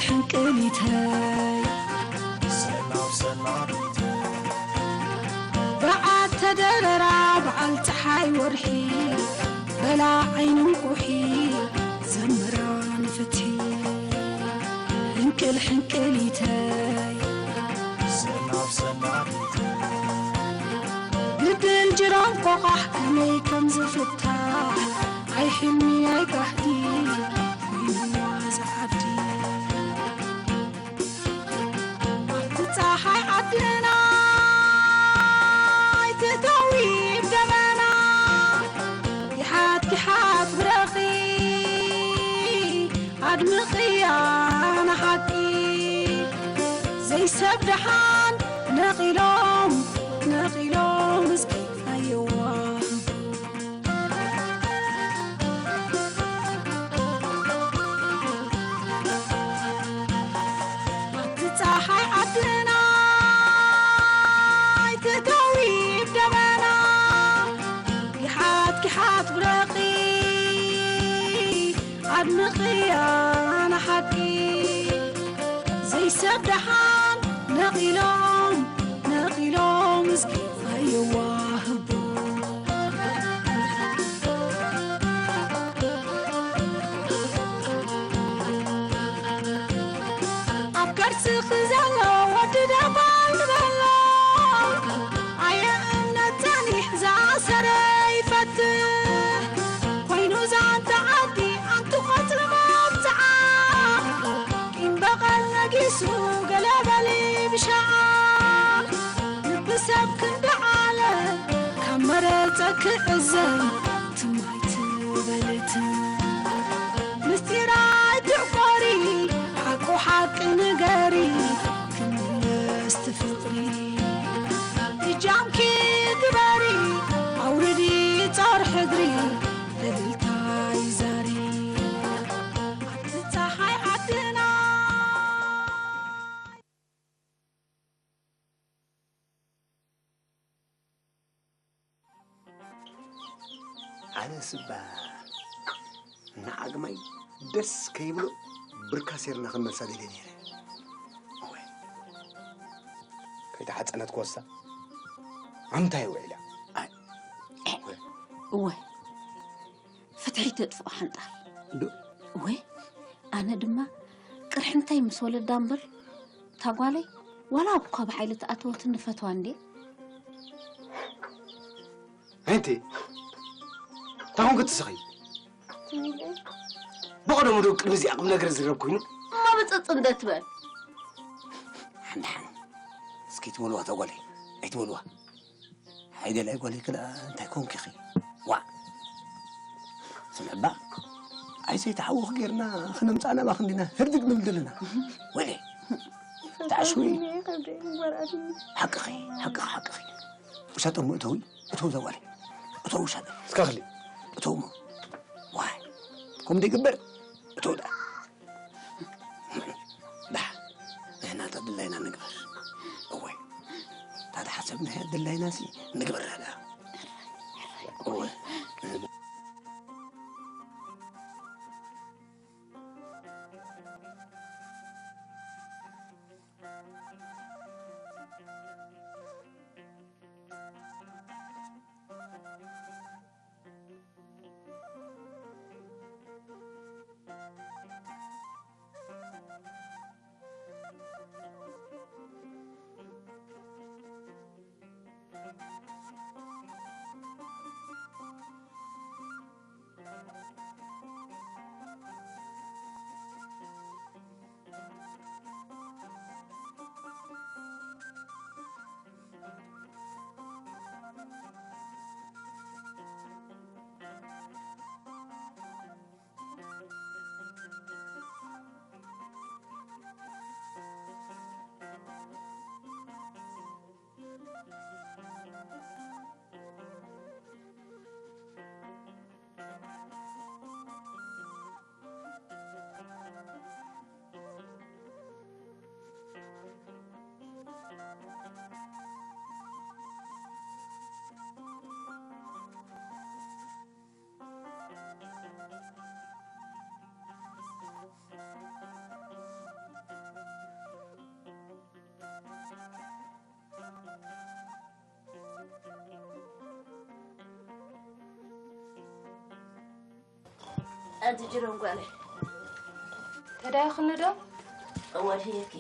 ሕንቅሊተይ ሰላም ሰላም በዓል ተደረራ በዓል ፀሓይ ወርሒ በላ ዓይንን ቁሒ ዘምራ ንፍትሒ ሕንቅል ሕንቅሊተይ ሰላም ሰላም ግድል ጅራም ቆቓሕ ከመይ ከም ዝፍታሕ ኣይ ሕልሚ ኣይ ጋህዲ ኮይንዋ ዝዓዲ ኣብቲ ፀሓይ ዓድና ኣይትተዊ ብደመና ይሓት ይሓት ብረኺ ኣድምቕያ ንሓቂ ዘይሰብ ደሓን ነቒሎም ነቒሎም እስኪ ኣየዋህ ኣብቲ ፀሓይ ዓድና ኣይትተዊ ብደመና ይሓት ይሓት ብረኺ ኣድምቕያ ንሓቂ ዘይሰብ ደሓን ነቒሎም ነቒሎም እስኪ ኣየዋህቦ ኣብ ከርስኺ ዘሎ ወዲ ደባል ንበሎ ኣየ እምነት ጸኒሕ ዝኣሰረ ይፈትሕ ኮይኑ ዛንታ ዓዲ ኣንቲ ቆጽሊ መብጽዓ ቂም በቐል ነጊሱ ገለ በሊ ብሻዓ ልቢ ሰብ ክንዲ ዓለ ካብ መረጸ ክዕዘብ ትማይ ትበልት ምስጢር ኣይትዕቆሪ ሓቁ ሓቂ ንገሪ ክምለስ ትፍቕሪ እጃምኪ ግበሪ ኣውርዲ ጾር ሕድሪ እልልታ ይዛሪ ኣብቲ ፀሓይ ዓድና ኣነ ስባ ንዓግማይ ደስ ከይብሎ ብርካ ሴርና ክንመልሳ ደልየ ነይረ። እወ። ከይተሓጸነት ክወሳ ኣምታይ ውዒላ? እወ ፍትሒ ተጥፍኦ ሓንጣል። እወ ኣነ ድማ ቅርሕንተይ ምስ ወለዳ እምበር እታ ጓለይ ዋላ እኳ ብሓይሊ ተኣተወትኒ ፈትዋ እንድየ። ኣንቲ እንታይ ኮንኪ ትስኺ? ብቐደሙ ዶ ቅድሚ እዚኣ ቁም ነገር ዝረብ ኮይኑ? እሞ ብጽጽ እንደ ትበል። ሓንሓን እስኪ ትበልዋ ተጓለይ ኣይትበልዋ። ሓይደላይ ጓለይ ክልኣ እንታይ ኮንኪ ኢኺ? ዋዕ ስምዕባ ኣይሰይ ተሓወኽ ጌርና ክነምፃ ናባኽ እንዲና ህርድግ ንብል ዘለና ወለ ተዓሽዊ ሓቅኺ ሓቅኺ ሓቅኺ ውሻጦ እሞ እተዊ እተው ዘዋለ እተው ውሻጦ እስካኽሊ እተው እሞ ዋይ ከምኡ ይግበር እተው ደኣ ደሓ ንሕና ተድላይና ንግበር እወ ታተሓሰብናዮ ድላይናሲ ንግበር ደኣ እወ ኣንቲ ጅሮም ጓለይ። ተዳይኽኒ ዶ? እወ ድህየኪ።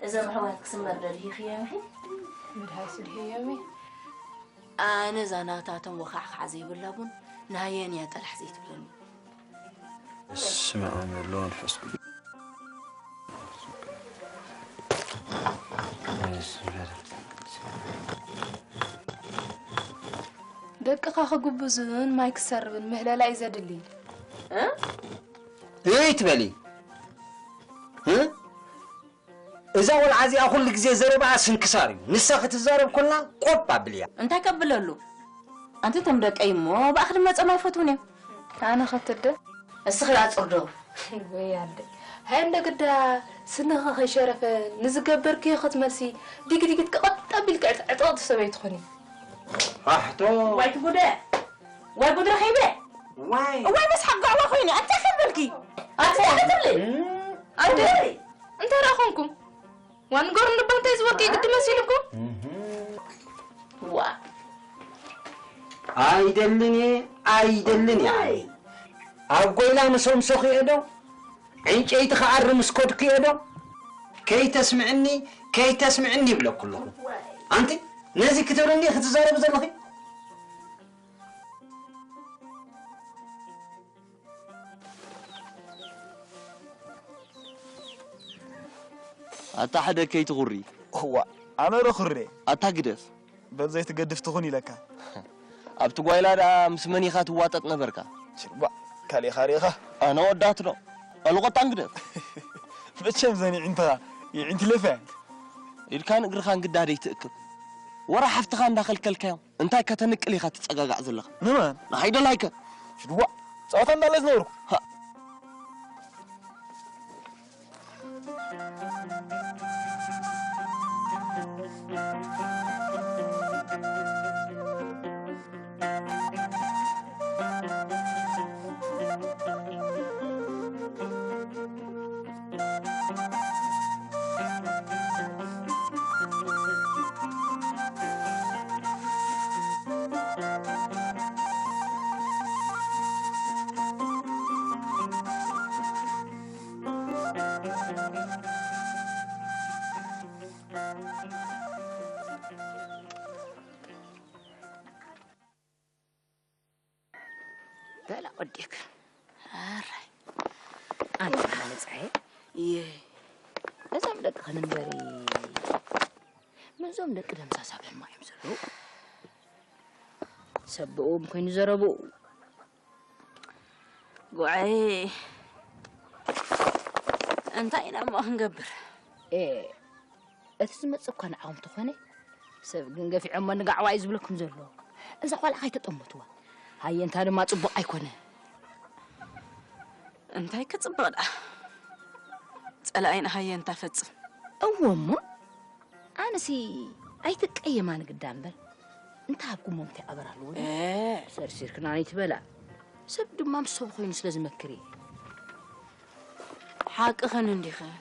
እዞም ኣሕዋትኪ ስመር ዶ ድሂኽዮም ኢኺ? ምድሃይ ስድህዮም እየ። ኣነ እዛ ናታቶም ወኻዕኻዕ ዘይብላ ቡን ናየን እያ ጠላሕ ዘይትብለኒ። በስመ ኣብ ወወልድ ወመንፈስ ቅዱስ። ደቅኻ ክጉብዙን ማይ ክሰርብን ምህለላ እዩ ዘድሊ። እ? እይ ትበሊ። እ? እዛ ቆልዓ እዚኣ ኩሉ ግዜ ዘረባኣ ስንክሳር እዩ። ንሳ ክትዛረብ ኮላ ቆብ ኣብልያ። እንታይ ከብለሉ? ኣንቲ እቶም ደቀይ እሞ ብኣኽሊ መጸም ኣይፈትውን እዮም። ኣነ ኸትደ? እስኺ ኣጽርዶ። ወይ ኣደ። ሃይ እንደ ግዳ ስንኺ ከይሸረፈ ንዝገበርክዮ ክትመልሲ ዲግዲግት ቀቐጥ ኣቢልኪ ዕጥ-፣ ዕጥቕቲ ሰበይቲ ኹኒ። ኣሕቶ። ዋይ ትጉደ። ዋይ ጉድ ረኺበ። ዋይ። ዋይ መስሓቕ ጋዕዋ ኮይነ። ኣንታይ ከብልኪ? ኣንታይ ከብልኪ? ኣደ። እንታይ ደኣ ኾንኩም? ዋን ጎር ንባ እንታይ ዝበልኪ ግዲ መሲልኩም? ዋ። ኣይደልን እየ፣ ኣይደልን እየ። ኣይ። ኣብ ጎይላ ምስ ኣምሰኹ እየ ዶ? ዕንጨይቲ ክኣሪ ምስ ከድኩ እየ ዶ? ከይተስምዕኒ፣ ከይተስምዕኒ ይብለኩ ኣለኹ። ኣንቲ፣ ነዚ ክትብልኒ ክትዛረቢ ዘለኺ? ኣታ ሓደ ከይትኹሪ። እዋ፣ ኣነ ዶ ኹሬ? ኣታ ግደፍ። በል ዘይትገድፍ ትኹን ኢለካ። ኣብቲ ጓይላ ደኣ ምስ መን ኢኻ ትዋጠጥ ነበርካ? ችባ፣ ካሊኻ ሪኢኻ? ኣነ ወዳት ዶ? ኣልቆጣን ግደፍ። መቸም ዘን ይዕንትኻ፣ ይዕንቲ ለፈ። ኢድካን እግርኻን ግዳ ደይትእክብ። ወራ ሓፍትኻ እንዳኸልከልካዮም። እንታይ ከተንቅል ኢኻ ትጸጋጋዕ ዘለኻ? ንመን? ንሃይደላይከ? ሽድዋ፣ ጸወታ እንዳለ ዝነበርኩ። ሃ። በላ ወዲክ። ኣራይ። ኣንታ መጻኤ። እየ። እዞም ደቂ ክንበሪ፣ ምስዞም ደቂ ደምሳስ ኣብ ሕማቕ እዮም ዘለዉ። ሰብ ብእዎም ኮይኑ ዘረብኡ። ጉዓይ፣ እንታይ ኢና እሞ ክንገብር? ኤ፣ እቲ ዝመጽእ እኳ ንዓኹም ተኾነ፣ ሰብ ግን ገፊዖሞ ንጋዕዋ እዩ ዝብለኩም ዘሎ። እዛ ቆልዓ ከይተጠመትዋ። ሃየንታ ድማ ጽቡቕ ኣይኮነ። እንታይ ክጽብቕ ደኣ? ጸላኢና ሃየንታ ፈጽም። እወ እሞ፣ ኣነሲ ኣይትቀየማኒ ግዳ እምበር፣ እንተ ሃብኩሞ እንታይ ኣበር ኣለዎ? እ። ሰርሲርክና ኣይትበላ። ሰብ ድማ ምስ ሰብ ኮይኑ ስለ ዝመክር እየ። ሓቅኽን እንዲኽን።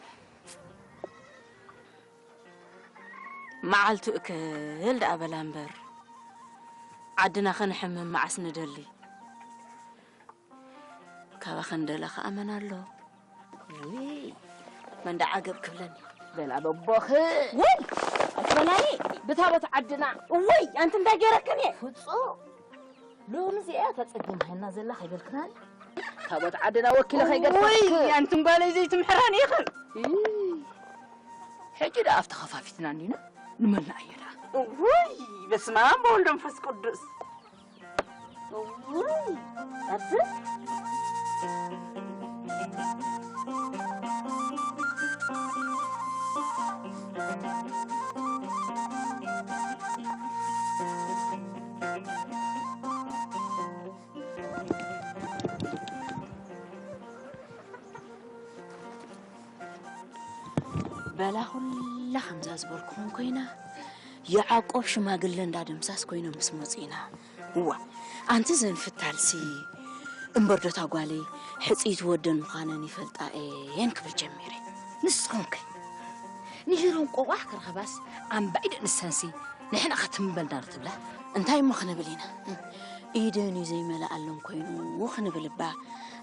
መዓልቱ እክል ደኣ በላ እምበር፣ ዓድና ከነሕምም መዓስ ንደሊ? ካባኽን ደለ ኸኣ መን ኣሎ? ውይ፣ መን ደኣ ዓገብ ክብለኒ? በላ በቦኽ። ውይ፣ ኣትበላኒ፣ ብታቦት ዓድና። ውይ፣ ኣንቲ እንታይ ገይረክን እየ? ፍጹም። ሎሚ እዚኣ እያ ተጸጊምሃና ዘላ ከይበልክናኒ? ታቦት ዓድና ወኪለ ከይገድፈክ። ውይ፣ ኣንትን ጓለይ ዘይትምሕራን ኢኽን። እይ፣ ሕጂ ደኣ ኣብ ተኸፋፊትና እንዲና ንመና እየ ደኣ። ውይ፣ በስመ ኣብ ወወልድ ወመንፈስ ቅዱስ። ውይ፣ ኣቲ በላ ኩላ ከምዛ ዝበልኩኹም ኮይና፣ ያዕቆብ ሽማግለ እንዳ ደምሳስ ኮይኖም ምስ መጹ ኢና። እዋ፣ ኣንቲ ዘን ፍታልሲ፣ እምበር ዶ እታ ጓለይ ሕጽይቲ ወደን ምዃነን ይፈልጣ እየን ክብል ጀሚረ። ንስኹም ከ? ንሂሮም ቆቋሕ ክረኽባስ ኣምባይ ደንሰንሲ ንሕና ከ ትም በልና ዶ ትብላ? እንታይ እሞ ክንብል ኢና? ኢደን እዩ ዘይመልኣለን ኮይኑ ክንብል እባ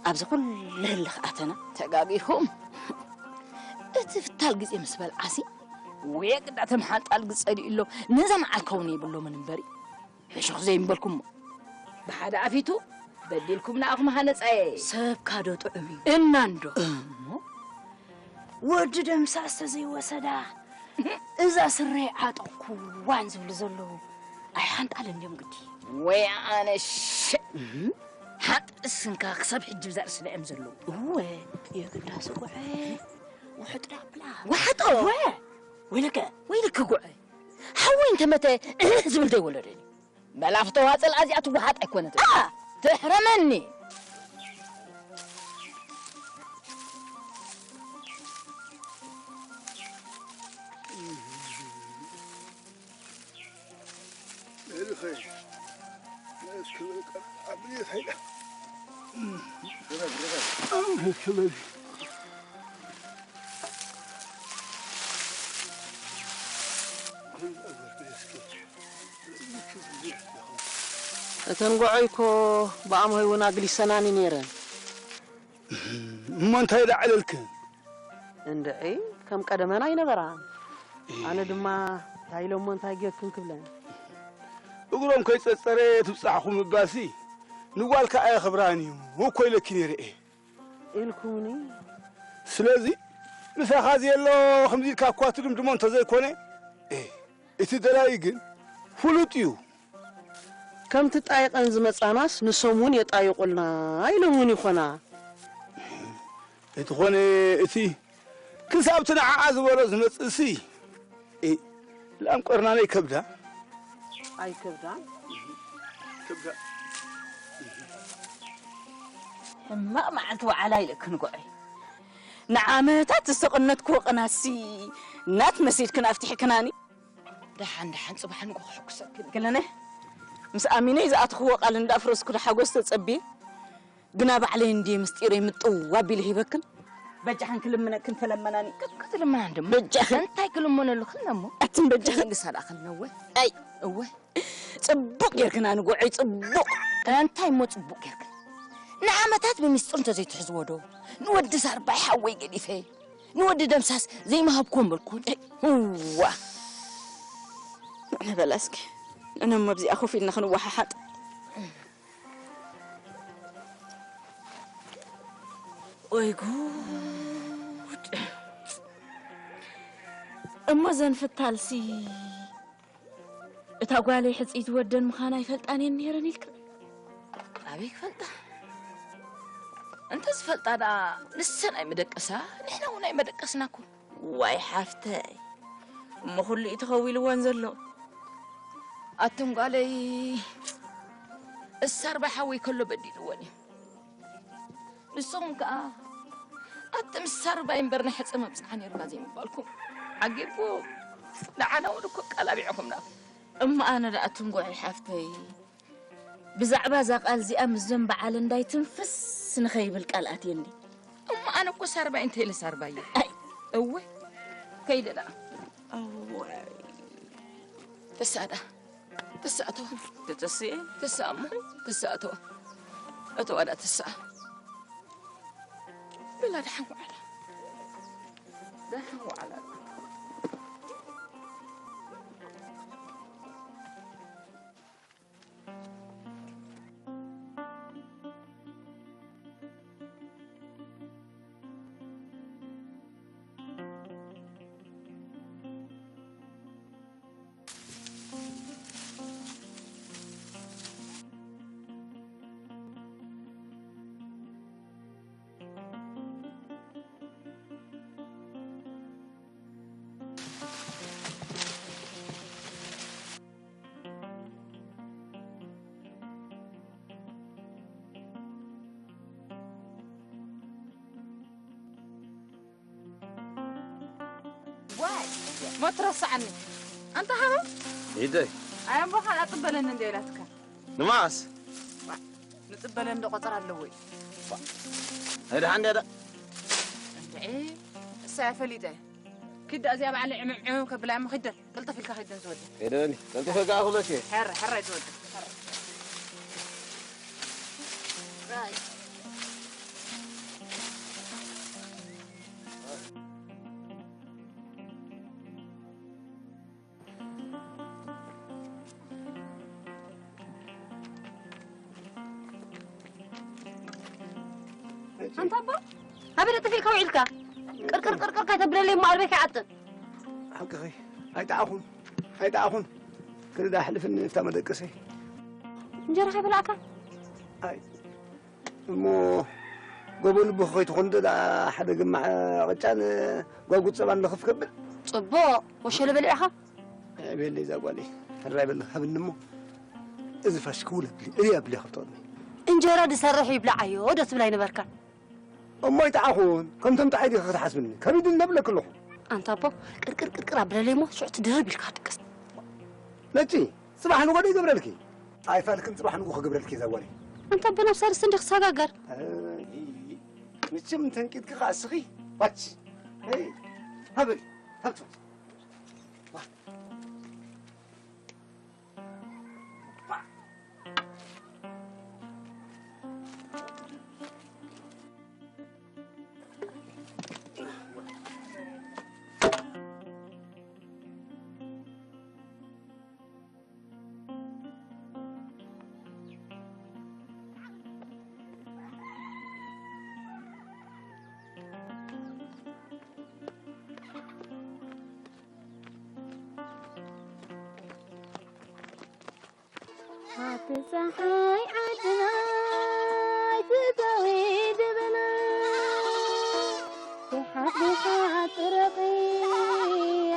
ኣብዚ ኩሉ ህልኽ ኣተና። ተጋጊኹም። እቲ ፍታል ግዜ ምስ በልዓሲ፣ ወይ ግዳ ተምሓልጣል ግጸ ድዩ ኣሎ፣ ነዛ መዓልካ እውን የብሎምን እምበሪ። ሕሹኽ ዘይምበልኩሞ። ብሓደ ኣፊቱ በዲልኩም ንኣኹም ሃነጻየ። ሰብካ ዶ ጥዑም እዩ? እናንዶ። እሞ ወዲ ደምሳስ ተዘይወሰዳ፣ እዛ ስረይ ዓጠቕኩዋን ዝብሉ ዘለዉ ኣይሓንጣልን ድዮም ግዲ? ወይ ኣነ ሸ-፣ እህ። ሓንቲ እስንካ ክሳብ ሕጂ ብዛ ርእሲ እዮም ዘለዉ። እወ፣ የግዳስ ጉዐ፣ ውሕጥ ዳብላ። ዋሕጦ? እወ፣ ወይለከ። ወይልክ ጉዐ። ሓወይ እንተመተ እህ ዝብል ዘይወለደኒ። በላ ፍተዋ ጽልኣ እዚኣ ትወሓጥ ኣይኮነትን። ኣ! ትሕረመኒ። እተን ጎዖይ እኮ ብኣምሆይ እውን ኣግሊሰናኒ ነይረን። እሞ እንታይ ደኣ ዕለልክን? እንድዒ፣ ከም ቀደመን ኣይነበራን። ኣነ ድማ እንታይ ኢሎሞ እንታይ ጌርክን ክብለን። እግሮም ከይጸጸረ ትብጻሕኹም ምባልሲ ንጓልካ ኣየኽብራን እዩ እኮ ኢለኪ ነይረ እየ። ኢልኩኒ። ስለዚ ምሳኻ ዘየሎ ከምዚ ኢልካ እኳ ትድምድሞ እንተዘይኮነ፣ እ፣ እቲ ደላዪ ግን ፍሉጥ እዩ። ከምቲ ጣይቐን ዝመጻናስ ንሶም እውን የጣይቑልና ኢሎም እውን ይኾና። እቲ ኾነ እቲ ክሳብ እቲ ንዓኣ ዝበሎ ዝመጽእሲ፣ እ፣ ላም ቆርናነይ ከብዳ። ኣይከብዳን። ከብዳ። ሕማቕ መዓልቲ ወዓላ ኢለክን ጉዐይ። ንዓመታት ዝተቐነትክዎ ቅናትሲ ናት መሲልክን ኣፍቲሕክናኒ። ደሓን ደሓን ጽባሕ ንግሆ ክሕጉሰክን። ገለነ ምስ ኣሚነይ ዝኣተኽዎ ቃል እንዳፍረስኩ ንሓጎስ ተጸብየ። ግና ባዕለይ እንድየ ምስጢረይ ምጥው ኣቢለ ሂበክን። በጃኽን ክልምነክን ተለመናኒ። ከ-፣ ክትልምናን ድማ? በጃኽን። እንታይ ክልመነሉክን እሞ? ኣትን በጃኽን። ልሳድ ኣኸል ነወ። ኣይ። እወ። ጽቡቕ ጌርክን ኣንጎዐይ፣ ጽቡቕ። እንታይ እሞ ጽቡቕ ጌርክን? ንዓመታት ብምስጢር እንተዘይትሕዝዎ ዶ? ንወዲ ሳርባይ ሓወይ ገዲፈ። ንወዲ ደምሳስ ዘይምሃብኩዎ እምበልኩን። እዋ። ንዕነ በላ እስኪ። ንዕነ እሞ ኣብዚኣ ኮፍ ኢልና ክንወሓሓጥ። ወይ ጉድ! እሞ ዘን ፍታልሲ እታ ጓለይ ሕጽይቲ ወደን ምዃና ኣይፈልጣን እየን ነይረን ኢልክን? ኣበይ ክፈልጣ? እንተ ዝፈልጣ ደኣ ንሰን ኣይመደቀሳ፣ ንሕና እውን ኣይመደቀስናኩን። ዋይ ሓፍተይ፣ እሞ ኩሉ እዩ ተኸዊልወን ዘሎ። ኣቱም ጓለይ፣ እሳርባ ሓወይ ከሎ በዲልወን እዩ። ንስኹም ከኣ ኣቲ ምስ ሳርባይ እምበር ናይ ሕጸ መብጽዓ ነይርና ዘይምባልኩም ዓጊብኩም። ንዓና እውን እኮ ቃል ኣቢዕኹምና። እሞ ኣነ ደኣ ትንጎዒ ሓፍተይ፣ ብዛዕባ እዛ ቃል እዚኣ ምስዞም በዓል እንዳይ ትንፍስ ንኸይብል ቃል ኣትየኒ። እሞ ኣነ እኮ ሳርባይ እንተ ኢለ ሳርባይ እየ። ኣይ። እወ፣ ከይደ ደኣ። እወ። ተሳዳ። ትስኣ እተዋ። ትትስኤ? ትስኣ እሞ፣ ትስኣ እተዋ። እተዋ ደኣ ትስኣ። ብላ ደሓን ዋዕላ። ደሓን ዋዕላ። ዋይ፣ ሞት ረሳዓኒ። ኣንታ ሃባ። ኢደይ። ኣይ ኣምቦኻ ኣጥበለኒ እንደ ኢላትካ። ንመዓስ? ንጽበለን ዶ ቆጸራ ኣለዎ እዩ። ናይ ደሓን ድያ ደኣ? እንድዒ፣ እሳ እያ ፈሊጠ። ኪድ እዚኣ ባዕለይ ዕምዕም ከብላ እሞ ኪደን፣ ቅልጥፍ ኢልካ ኪደን ዝወደ። ሄደኒ፣ ቀልጢፈ ከኣ ክብለኪ። ሕረ፣ ሕረ ዝወደ፣ ሕረ። ኣንታ ኣቦ፣ ኣበይ ጠፊእካ ውዒልካ? ቅርቅር ቅርቅር ከይተብለለይ እሞ ኣልበይ ከይዓጥን። ሓቅኺ፣ ኣይጠዓኹን፣ ኣይጠዓኹን። ክልዳ ኣሕልፍኒ እፍታ መደቀሰይ። እንጀራ ከይበላዕካ? ኣይ፣ እሞ ጎቦ ልብኺ ከይትኾን ዶ ደኣ ሓደ ግማዕ ቅጫን ጓጉድ ጸባን ልኽፍ ከብል? ጽቡቕ፣ ወሸለ በሊዕኻ? ኣቤለይ እዛ ጓለይ፣ ሕራይ በሊ ሃብኒ እሞ፣ እዚ ፋሽ ክውል ኣብሊ፣ እልይ ኣብሊ ከብተቕኒ። እንጀራ ዝሰርሕ ይብልዓዮ ዶ ትብል ኣይነበርካን? እሞ ኣይጠዓኹን፣ ከምቶም ጠዓይ ዲኺ ክትሓስብኒ፣ ከቢድኒ እብለኪ ኣለኹ። ኣንታ ኣቦ፣ ቅርቅር ቅርቅር ኣብለለይ እሞ፣ ሽዑ ትድርብ ኢልካ ድቅስ። ነፂ፣ ጽባሕ ንጎ ዶ ይገብረልኪ? ኣይፋልክን ጽባሕ ንጎ ክገብረልኪ እዛ ጓለይ። ኣንታ ኣቦ፣ ናብ ሳልስቲ እንዲኺ ትሰጋገር። ኣይ፣ መቸም እንተንቂጥኪ ከኣ እስኺ፣ ዋች። ኣይ፣ ሃበሊ፣ ሃብቲ። ሓንቲ ፀሓይ ዓድና ኣይትእተዊ ድበና፣ ብሓፍ ብሓፍ ጥረቒ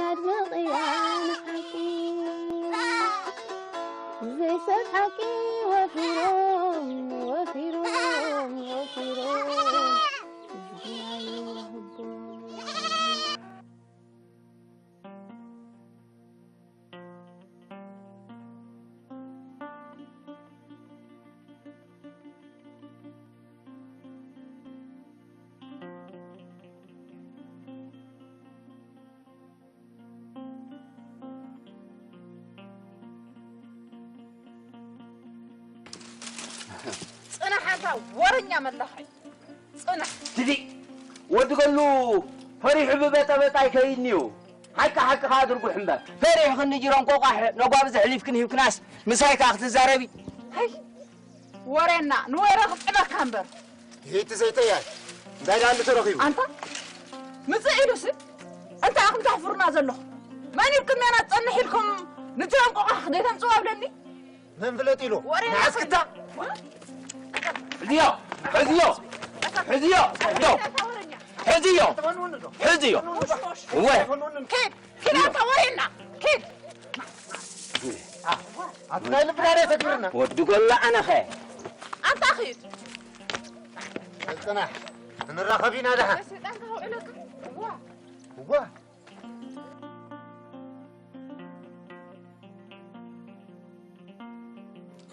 ኣድምቕያ ንሓቂ። ዘይሰብ ሓቂ ወፊሮም፣ ወፊሮም፣ ወፊሮም፣ ዝግናዩ ህቦ። ጽናሕ ኣንታ ወረኛ መላኺ። ጽናሕ። ትዲ ወዲ ገሉ ፈሪሑ ብበጠበጣ ኣይከይድን እዩ። ሓቂ ሓቂ ከኣ ድርጉሕ እምበር። ፈሪሕኽኒ ጅሮም ቆቋሕ ነጓቢ ዘሕሊፍክን ሂብክናስ ምሳይ ከኣ ክትዛረቢ። ሃይ ወሬና ንወረ ክጥዕመካ እምበር። ይሄ እቲ ዘይተያይ እንታይ ዳሉ ተረኺቡ? ኣንታ ምጽእ ኢሉሲ እንታይ ኣኹም ተሕፍሩና ዘለኹም? መን ይብኩም ሜና ትጸንሕ ኢልኩም ንጅሮም ቆቋሕ ደይተምጽኡ ኣብለኒ? መን ፍለጥ ኢሉ? ወሬና ንዓስክታ? ሕዝዮ! ሕዝዮ! ሕዝዮ! ሕዝዮ! ሕዝዮ! ሕዝዮ! እወ! ኪድ! ኪድ ኣንታ ወሬና! ኪድ! ኣቲ ናይ ልብና ዶ ተግብርና? ወዲ ጎላ ኣነኸ? ኣንታ ኪድ! ጽናሕ፣ ክንራኸብ ኢና ደሓ። ሰይጣን ከውዕለካ። እዋ! እዋ!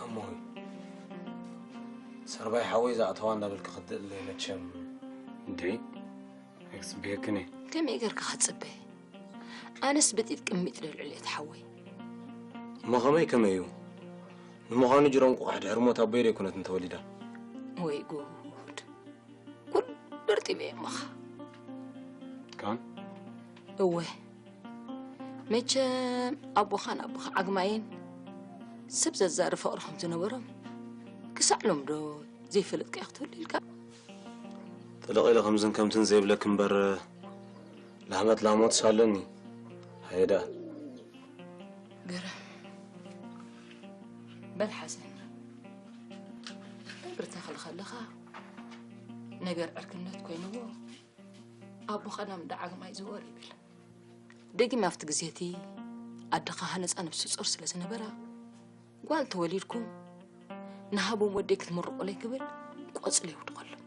ኣሞይ፣ ሰርባይ ሓወይ ዝኣተዋ እንዳበልኪ ክትድእለይ መቸም። እንድዒ፣ ኣይክጽበየክን እየ። ከመይ ጌርካ ክትጽበ? ኣነስ ብጢጥ ቅሚጥ ደልዕል እየ፣ እቲ ሓወይ። እሞ ከመይ ከመይ እዩ? ንምዃኑ ጅሮም ቆቋሕ ድሕሪ ሞት ኣቦይ ዶ ኣይኮነትን ተወሊዳ? ወይ ጉድ! ኩሉ እርጢበ እየ እሞኻ። ካን? እወ። መቸም ኣቦኻን ኣቦኻ ዓግማይን ሰብ ዘዛርብ ፍቕሪ ከም ዝነበሮም ክሳዕ ሎም ዶ ዘይፈለጥካዮ ክትህሉ ኢልካ? ጥልቕ ኢለ ከምዝን ከምትን ዘይብለኪ እምበር፣ ላህመት ላሞት ሳለኒ። ሃየ ደኣ። ግርም። በል ሓዘኒ። ብርታ ክልኸለኻ ነገር ዕርክነት ኮይንዎ፣ ኣቦኻ ናብ እንዳ ዓግማይ ዘወር ይብል። ደጊም ኣብቲ ግዜ እቲ ኣደኻ ሃነጻ ነብሲ ጾር ስለ ዝነበራ፣ ጓል ተወሊድኩም ንሃቦም ወደይ ክትምርቑለይ ክብል ቆጽሊ የውድቐሎም።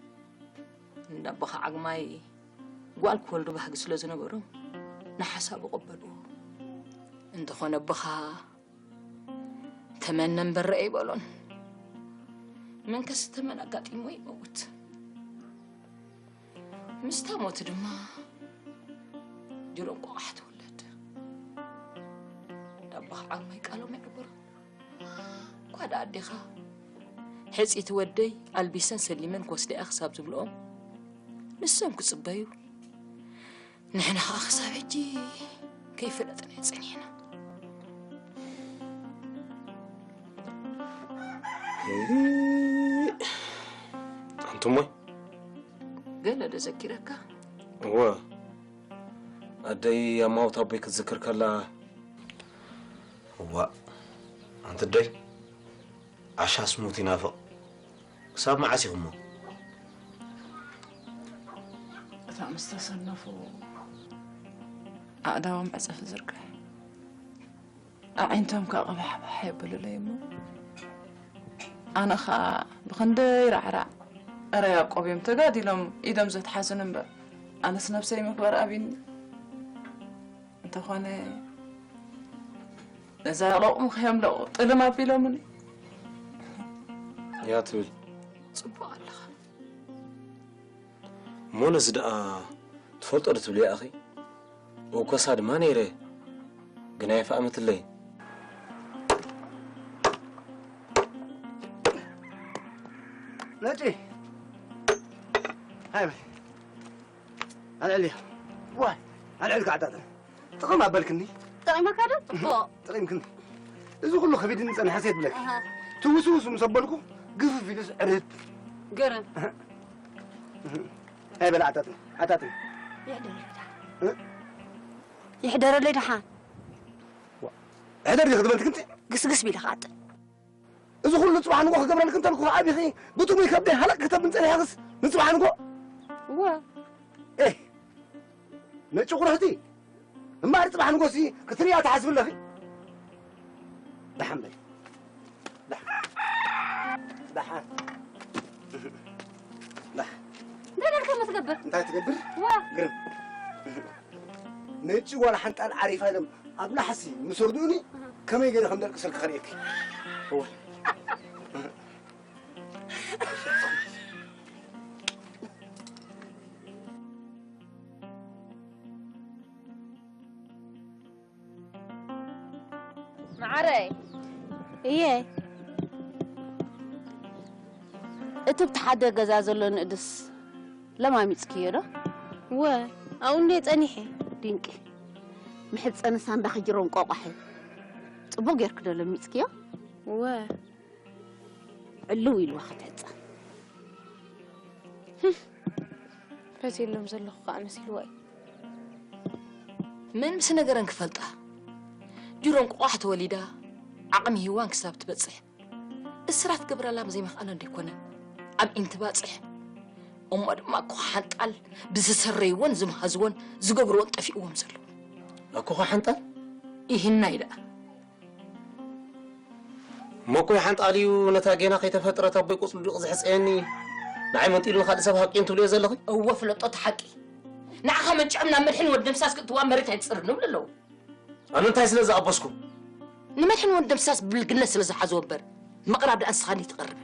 እንዳ ኣቦኻ ዓግማይ ጓል ክወልዱ ባህጊ ስለ ዝነበሮም ንሓሳቡ ቀበልዎ። እንተኾነ ኣቦኻ ተመነ እምበር ርአ ኣይበሎን። መንከስ ተመን ኣጋጢሞ ይመውት። ምስታ ሞት ድማ ጅሮም ቆቓሕ ትውለድ። ዳባኽ ዓርማይ ቃሎም የዕብሮ። ኳዳ ኣዴኻ ሕጺ እቲ ወደይ ኣልቢሰን ሰሊመን ክወስዳ'ያ ክሳብ ዝብልኦም ንሶም ክጽበዩ፣ ንሕና ኸኣ ክሳብ ሕጂ ከይፈለጥናዮ ጸኒሕና። ኣንቱሞይ፣ ገለ ዶ ዘኪረካ? እወ፣ ኣደይ ኣማውት ኣቦይ ክትዝክር ከላ። እዋእ፣ ኣንቲ ኣደይ፣ ዓሻ ስሙት ይናፍቕ። ክሳብ መዓስ ኢኹሞ? እታ ምስ ተሰነፉ ኣእዳዎም ዕጸፍ ዝርግሕ፣ ኣዒንቶም ከኣ ቅባሕባሕ የብሉለይ እሞ፣ ኣነ ኸኣ ብኽንደይ ራዕራዕ፣ እረ ያዕቆብ እዮም ተጋዲሎም ኢዶም ዘትሓዙኒ እምበር፣ ኣነስ ነብሰይ ምግባር ኣቢኒ። እንተኾነ፣ ነዛ ለቑምኺ እዮም ለቑ ጥልም ኣቢሎምኒ። እያ ትብል። ጽቡቕ ኣለኻ። እሞ ነዚ ደኣ ትፈልጦ ዶ ትብልዮ ኣኺ? እኮሳ ድማ ነይረ፣ ግን ኣይፈኣመትለይ። ነጪ፣ ሃይ በል። ኣልዕልዮ። ዋይ፣ ኣልዕልካ ዓጣጥም። ጥቕም ኣበልክኒ። ጠቒመካ ዶ? ጽቡቕ። ጠቒምክኒ። እዚ ኩሉ ከቢድኒ ጸንሐ ሴት ብለኪ። ኣሃ። ትውስውስ ምስ ኣበልኩ ግፍፍ ኢሉስ ዕርፍ። ገረም። ሃይ በል ዓጣጥም፣ ዓጣጥም። ይሕደረለይ ደሓን። እ? ይሕደረለይ ደሓን። ዋ፣ ሕደር ዲኺ ዝበልክ እንተ? ግስግስ ቢለ ክዓጥን። እዚ ኩሉ ጽባሕ ንግሆ ክገብረልክ እንተልኩ፣ ኣቢኺ ብጥሙይ ከብደይ ሃለቕ ክተብን ጸኒሕክስ ንጽባሕ ንግሆ? እወ። ኤህ፣ ነጭ ቁርሕቲ። እምበኣር ጽባሕ ንግሆሲ ክትርእያ ትሓስቢ ኣለኺ? ደሓን በይ። ደሓን። ደሓን። ደሓን። እንታይ ጌርካ ትገብር? እንታይ ትገብር? ዋ። ግርም። ነጭ ጓል ሓንጣል ዓሪፋ ኢሎም ኣብ ናሕሲ ምስ ወርዱኒ ከመይ ገይረ ከም ደቅሰልኪ ከርእየኪ። እወ። መዓረይ። እየ። እቲ ብቲ ሓደ ገዛ ዘሎ ንእድስ ለማሚጽክዮ ዶ? እወ፣ ኣብኡ እንድየ ጸኒሐ። ድንቂ። መሕጸኒ ሳንዳ ክጅሮ እንቋቋሒ። ጽቡቕ ጌርኪ ዶ ለሚጽክዮ? እወ። ዕልው ኢልዋ ክትሕጸን። ህም፣ ፈትየሎም ዘለኹ ከኣ መሲልዋ እዩ። መን ምስ ነገረን ክፈልጣ? ጅሮ እንቋቋሕ ተወሊዳ፣ ዓቕሚ ሂዋን ክሳብ ትበጽሕ። እስራት ክገብረላ ዘይምኽኣለን ዶ ኣይኮነን? ኣብ ኢንትባጽሕ። እሞ ድማ ኣኮኻ ሓንጣል ብዝሰረይዎን ዝመሃዝዎን ዝገብርዎን ጠፊእዎም ዘሎ። ኣኮኻ ሓንጣል? ይህናይ ደኣ። እሞ ኣኮይ ሓንጣል እዩ ነታ ጌና ከይተፈጥረት ኣቦይ ቁጽሊ ዱቕ ዝሕጸየኒ፣ ንዓይ መንጢሉ ንኻልእ ሰብ ሃቂን ትብልዮ ዘለኺ? እወ ፍለጦ እቲ ሓቂ። ንዓኻ መንጭዖም ናብ መድሕን ወዲ ደምሳስ ክእትዋ መሬት ኣይትጽርን ንብሉ ኣለዉ። ኣነ እንታይ ስለ ዝኣበስኩ? ንመድሕን ወዲ ደምሳስ ብብልግነት ስለ ዝሓዝዎ እምበር፣ ምቕራብ ደኣ ንስኻ እንዲትቐርብን።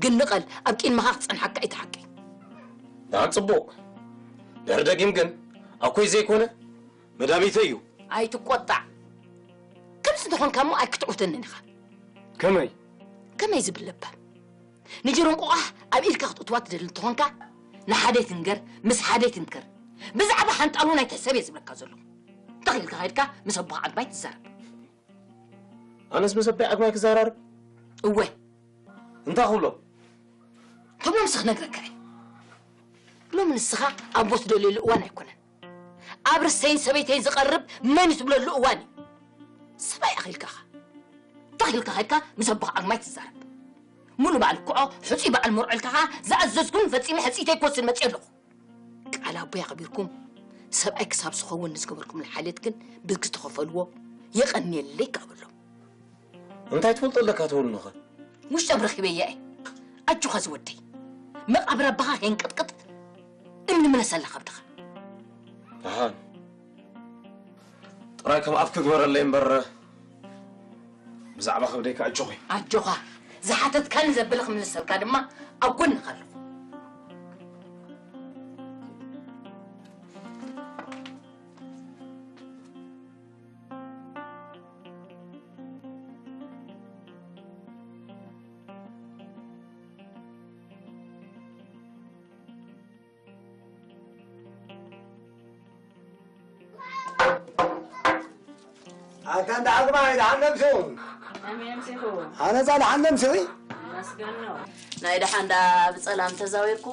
ግን ንቐል ኣብ ቂድመኻ ክጸንሓካ እዩ እቲ ሓቂ። ደሓን ጽቡቕ። ድሕሪ ደጊም ግን ኣኮይ ዘይኮነ መዳሚተይ እዩ። ኣይትቆጣዕ። ከምዚ እንተኾንካ እሞ ኣይክትዕውተንን ኢኻ። ከመይ? ከመይ ዝብል ለባም። ንጀሮ እንቋቋሕ ኣብ ኢድካ ክትእትዋ ትደሊ እንተኾንካ፣ ንሓደ ኣይትንገር፣ ምስ ሓደ ኣይትምከር። ብዛዕባ ሓንጣል እውን ኣይትሕሰብ እየ ዝብለካ ዘለኹ። ተኺልካ ኸይድካ ምስ ኣቦኻ ዓግማይ ትዛረብ። ኣነስ ምስ ኣቦይ ዓግማይ ክዘራረብ? እወ። እንታይ ክብሎ? ትብሎ ምስኽ ነግረካ እየ። ሎሚ ንስኻ ኣቦ ትደልየሉ እዋን ኣይኮነን። ኣብ ርሰይን ሰበይተይን ዝቐርብ መን እዩ ትብለሉ እዋን እዩ። ሰብኣይ ኣኺልካ ኸ? እንታይ ኢልካ ኸድካ ምስ ኣቦኻ ኣግማይ ትዛረብ? ሙሉ በዓል ኩዖ፣ ሕጹይ በዓል መርዑ ኢልካ ኸኣ ዝኣዘዝኩን ፈጺመ ሕጽይተይ ክወስድ መጺአ ኣለኹ። ቃል ኣቦይ ኣኽቢርኩም ሰብኣይ ክሳብ ዝኸውን ንዝገበርኩምሉ ሓልዮት ግን ብዝጊ ተኸፈሉዎ። የቐንየለይ ከኣ በሎም። እንታይ ትፈልጦ ኣለካ ተወልኖኸ? ውሽጦም ረኺበያ እየ። ኣጆኻ ዝወደይ። መቓብር ኣቦኻ ከይንቅጥቅጥ እምኒ ምለሰላ ከብድኻ። ደሓን። ጥራይ ከም ኣፍኪ ግበረለይ እምበር ብዛዕባ ከብደይ ከኣ ኣጆኺ። ኣጆኻ። ዝሓተትካኒ ዘብል ክምልሰልካ ድማ ኣብ ጎንኻ ኣለኹ። ኣታ እንዳ ዓግማይ ደሓን ነምስኹም። ኣሜን ሲኹ። ኣነጻ ደሓን ነምስኺ። ኣመስገን ነው። ናይ ደሓን ዳ ብጸላም ተዛዊርኩ።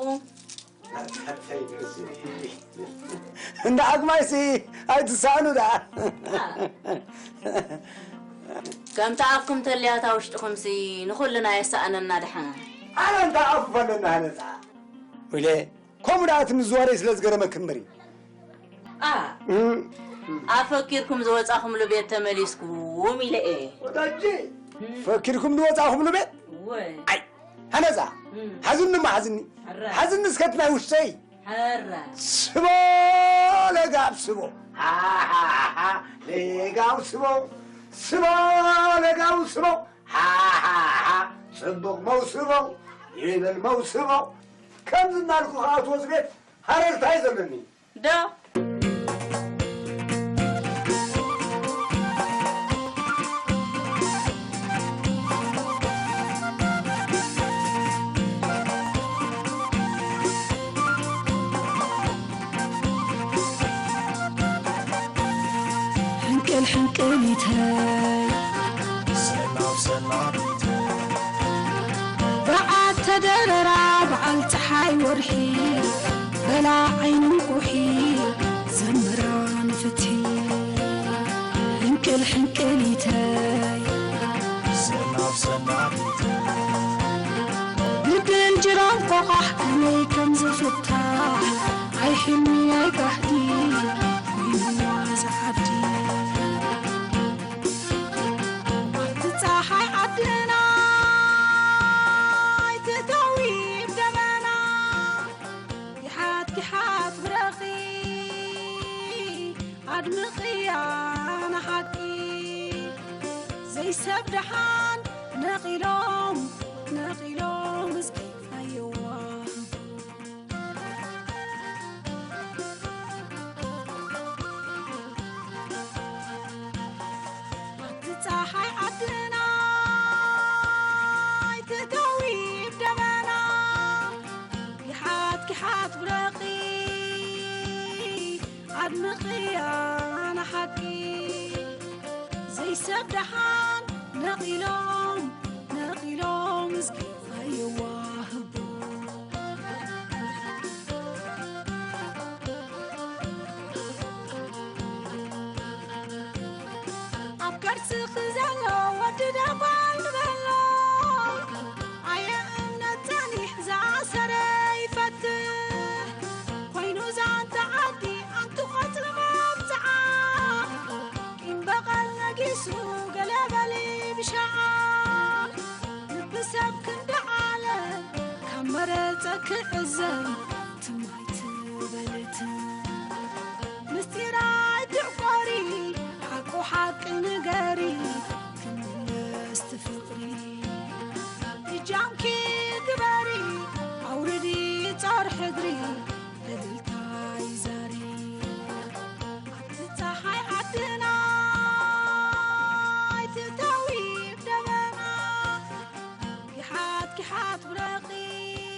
እንዳ ዓግማይሲ ኣይትሳእኑ ደኣ። ከምቲ ኣፍኩም ተልያታ ውሽጥኹምሲ ንኹልና የሰኣነና ደሓን። ኣነ እንታይ ኣፉ ፈለና ነጻ። ወይለ፣ ከምኡ ደኣ እቲ ምዝዋረይ ስለ ዝገረመኪ እምበሪ። ኣ፣ እም። ኣፈኪርኩም ዝወጻኹምሉ ቤት ተመሊስኩም ኢለ እየ። ወዳጄ፣ እም። ፈኪርኩም ዝወጻኹምሉ ቤት? ወይ። ኣይ፣ ሃነጻ፣ እም። ሓዝኒ እሞ ሓዝኒ። ሕራይ። ሓዝኒ እስከ እቲ ናይ ውሽጠይ። ሕራይ። ስቦ ለጋብ ስቦ። ሃሃሃ፣ ለጋብ ስቦ። ስቦ ለጋብ ስቦ። ሃሃሃ፣ ጽቡቕ መውስቦ። ይበል መውስቦ። ከምዚ እናልኩ ከኣ ትወጽእ ቤት ሃረርታ እዩ ዘለኒ። ዶ? ሕንቅል ሕንቅሊተይ ሰናብ ሰናቢተይ በዓል ተደረራ በዓል ፀሓይ ወርሒ በላ ዓይኒ እንቁሒ ዘምራ ንፍትሒ ሕንቅል ሕንቅሊተይ ሰናብ ሰናቢተይ ብድል ጅራን ቆቓሕ ከመይ ከም ዝፍታሕ ኣይ ሕልሚ ኣይ ጋህዲ ኮይኑዋ ዝዓዲ። እቲ ጸሓይ ዓድና ኣይትእተዊ ብደመና፣ ጊሓት ጊሓት ብረኺ ኣድምቕያ ንሓቂ። ዘይሰብ ደሓን ነቒሎም ነቒሎም እስኪ ኣየዋ። ኣቲ ጸሓይ ዓድና ኣይትእተዊ ብደመና፣ ጊሓት ጊሓት ብረኺ ኣድምቕያ ንሓቂ። ዘይሰብ ደሓን ነቒሎም ነቒሎም እስኪ ኣየዋህቡ። ኣብ ከርስኺ ዘሎ ወዲ ደጓል ንበሎ፣ ኣየ እምነት ጸኒሕ ዝኣሰረ ይፈትሕ። ኮይኑ ዛንታ ዓዲ ኣንቲ ቆጽሊ መብጽዓ፣ ቂም በቐል ነጊሱ ገለ በሊ ብሻዓ። ልቢ ሰብ ክንዲ ዓለም ካብ መረጸ ክዕዘብ ትማይ ትበልት።